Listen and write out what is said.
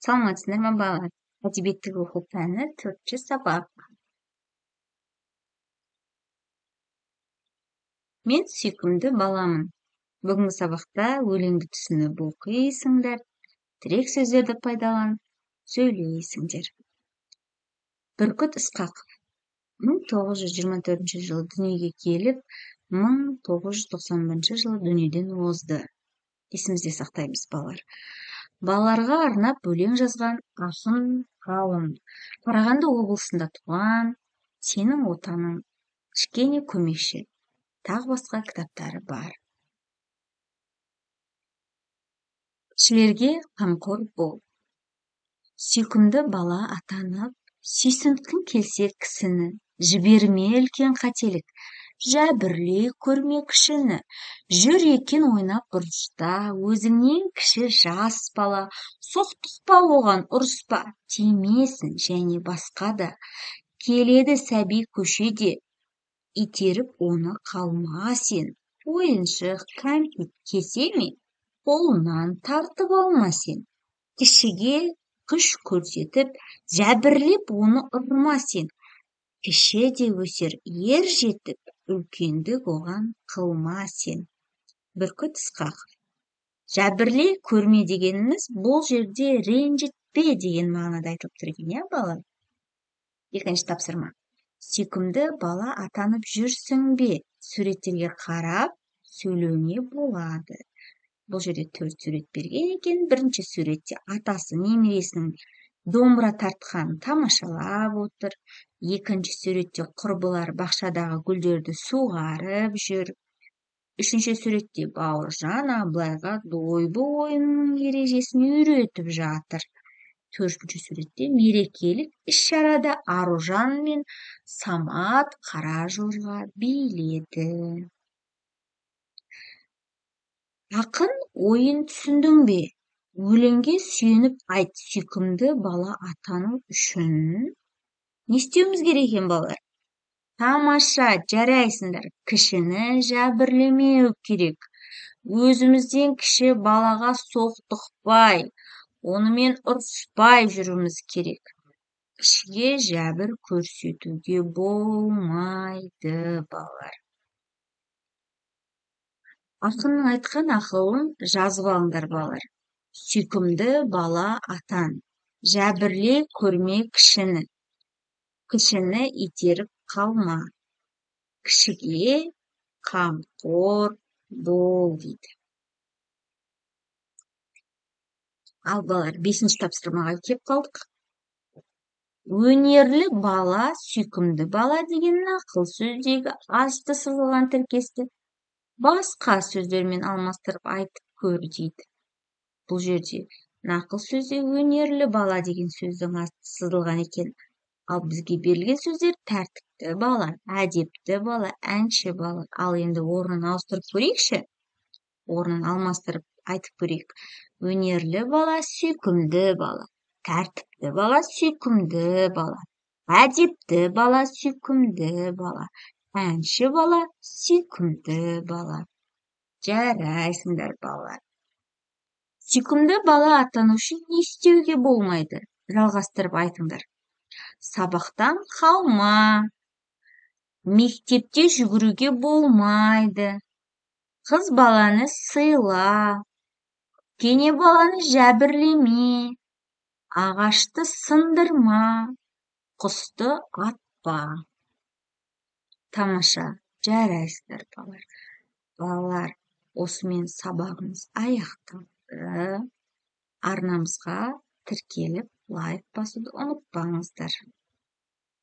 Саламатсыздар ма, балалар? Әдебиет тілі оқу пәні, төртінші сабақ. Мен сүйкімді баламын. Бүгінгі сабақта өлеңді түсініп оқисыңдар, тірек сөздерді пайдаланып сөйлейсіңдер. Бүркіт Ысқақов 1924 жылы дүниеге келіп, 1991 жылы дүниеден озды. Есімізде сақтаймыз, балалар. Балаларға арнап өлең жазған ақын ғалым. Қарағанды облысында туған, Сенің отаның, Кішкене көмекші, тағы басқа кітаптары бар. Кішілерге қамқор бол. Сүйкімді бала атанып, сүйсінткің келсе кісіні, жіберме үлкен қателік, жәбірлей көрме кішіні. Жүр екен ойнап бұрышта, өзіңнен кіші жас бала, соқтықпа оған, ұрыспа, тимесін және басқа да. Келеді сәби көшеде, итеріп оны қалма сен. Ойыншық, кәмпит кесе ме, қолынан тартып алма сен. Кішіге күш көрсетіп, жәбірлеп оны ұрма сен. Кіші де өсер ер жетіп, үлкендік оған қылма сен. Бүркіт Ысқақов. Жәбірлей көрме дегеніміз бұл жерде ренжітпе деген мағынада айтылып тұр екен, иә, балалар? Екінші тапсырма. Сүйкімді бала атанып жүрсің бе? Суреттерге қарап сөйлеуіңе болады. Бұл жерде 4 сурет берген екен. Бірінші суретте атасы немересінің домбыра тартқанын тамашалап отыр. Екінші суретте құрбылар бақшадағы гүлдерді суғарып жүр. Үшінші суретте Бауыржан Абылайға дойбы ойынының ережесін үйретіп жатыр. Төртінші суретте мерекелік іс-шарада Аружан мен Самат қара жорға биледі. Ақын ойын түсіндің бе? Өлеңге сүйеніп айт, сүйкімді бала атану үшін не істеуіміз керек екен, балалар? Тамаша, жарайсыңдар. Кішіні жәбірлемеу керек. Өзімізден кіші балаға соқтықпай, онымен ұрыспай жүруіміз керек. Кішіге жәбір көрсетуге болмайды, балалар. Ақынның айтқан ақылын жазып алыңдар, балалар. Сүйкімді бала атан, жәбірлей көрме кішіні. Кішіні итеріп қалма, кішіге қамқор бол дейді. Ал балалар, 5-ші тапсырмаға кеп қалдық. Өнерлі бала, сүйкімді бала деген нақыл сөздегі асты сызылған тіркесті басқа сөздермен алмастырып айтып көр дейді. Бұл жерде нақыл сөзде өнерлі бала деген сөздің асты сызылған екен. Ал бізге берілген сөздер тәртіпті бала, әдепті бала, әнші бала. Ал енді орнын ауыстырып көрейікші. Орнын алмастырып айтып көрейік. Өнерлі бала, сүйкімді бала, тәртіпті бала, сүйкімді бала, әдепті бала, сүйкімді бала, әнші бала, сүйкімді бала. Жарайсыңдар, балалар. Сүйкімді бала атану үшін не істеуге болмайды? Жалғастырып айтыңдар. Сабақтан қалма, мектепте жүгіруге болмайды, қыз баланы сыйла, кене баланы жәбірлеме, ағашты сындырма, құсты атпа. Тамаша, жарайсыздар, балалар. Балалар, осымен сабағымыз аяқталды. Арнамызға тіркеліп, лайк басуды ұмытпаңыздар.